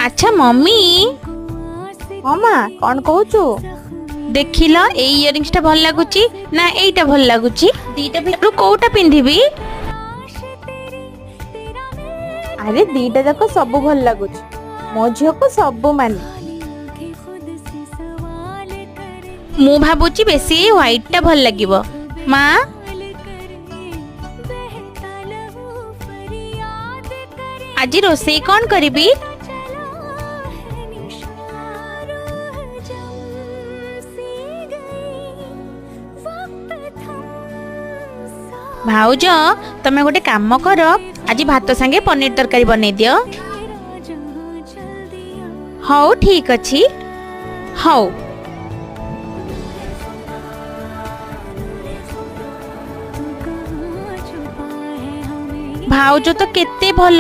ଆଚ୍ଛା ମମି। ହଁ ମା, କଣ କହୁଛୁ? ଦେଖିଲ, ଏଇ ଇୟରିଙ୍ଗସଟା ଭଲ ଲାଗୁଛି ନା ଏଇଟା ଭଲ ଲାଗୁଛି? ଦିଟା ଭିତରୁ କୋଉଟା ପିନ୍ଧିବି? ଆରେ, ଦିଟା ଯାକ ସବୁ ଭଲ ଲାଗୁଛି। ମୋ ଝିଅକୁ ସବୁ ମାନେ। ମୁଁ ଭାବୁଛି ବେଶୀ ଏଇ ହ୍ୱାଇଟଟା ଭଲ ଲାଗିବ ମା। ଆଜି ରୋଷେଇ କଣ କରିବି? ଭାଉଜ, ତମେ ଗୋଟେ କାମ କର, ଆଜି ଭାତ ସାଙ୍ଗେ ପନିର ତରକାରୀ ବନେଇ ଦିଅ। ହଉ, ଠିକ ଅଛି, ହଉ। ଭାଉଜ ତ କେତେ ଭଲ।